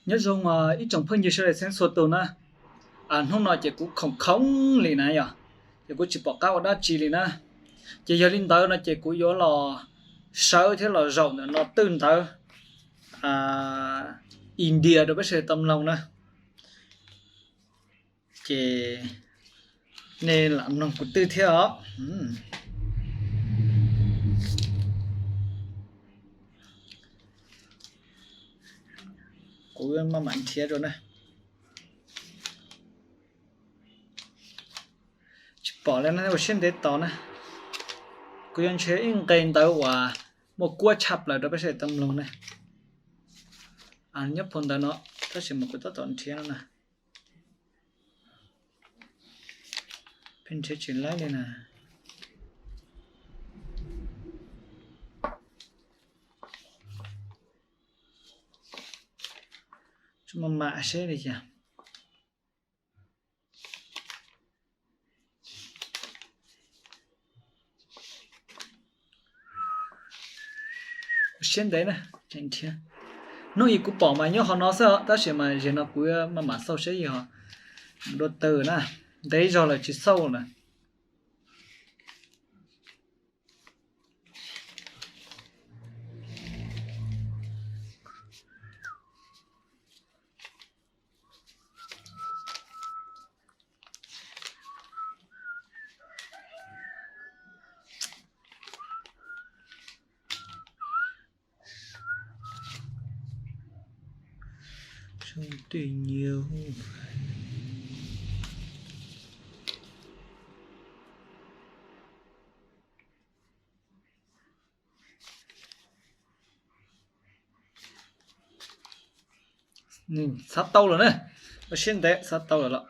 Nyob zoo ib tsoom phooj ywg sawv daws txhua tus na. Hnub no ces kuv khoom khoom li na yog, ces kuv tsis pom qab ua dab tsi li na. Ces yog li ntawd no ces kuv yuav los sawv thiab los zaum ntawm no twj ntawv India rau peb sawv daws tau mloog na. Ces nej lam mloog kuv twj thiab os. Kuv maj mam nrhiav rau na. Tsis pom li na, ua siab ntev tos na. Kuv yuav nrhiav ib nqe ntawv uas muaj kuab tshaj plaws rau peb sawv daws tau mloog na. Nyob phau ntawv no, tab sis mas kuv tab tom nrhiav no na. Pheej nrhiav tsis laib li na. Tsuas maj mam seb li cas. Siab ntev na, hnub ib kuv pom mas nyob qhov no xwb, tab sis mas zaum no kuv maj mam xauj saib yog dua twg na, ntev zog lawm tsis xauj lawm. Xav tau lawm na, ua siab ntev xav tau lawm los.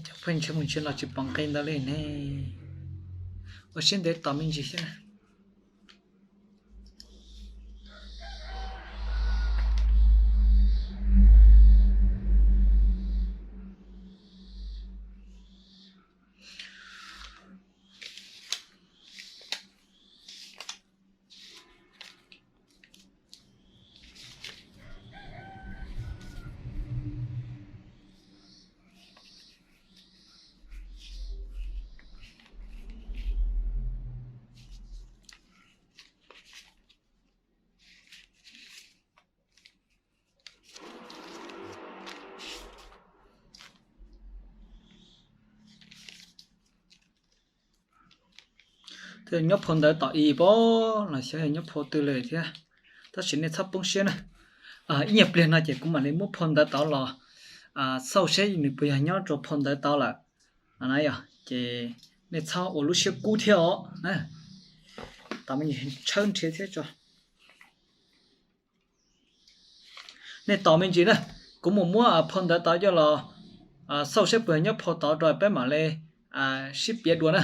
Cov pheej ntshe mus ntshe los tsis pom nqe ntawd li ne. Ua siab ntev tos me ntsis thiab na. Nyob phau ntawv tom i pab los xyov yog nyob phau twg li thiab, tab sis nej txhob poob siab na. Ib nyuag pliag no ces kuv mam li muab phau ntawv tod los xauj seb nws puas yog nyob rau phau ntawv tod lawm. Yog ces nej txhob ua lub siab kub thiab os. Tod me ntsis tshawb nrhiav thiab tso. Nej tos me ntsis na, kuv mus muab phau ntawv tod coj los xauj seb puas yog nyob phau tod rau peb mam li sib piav dua na.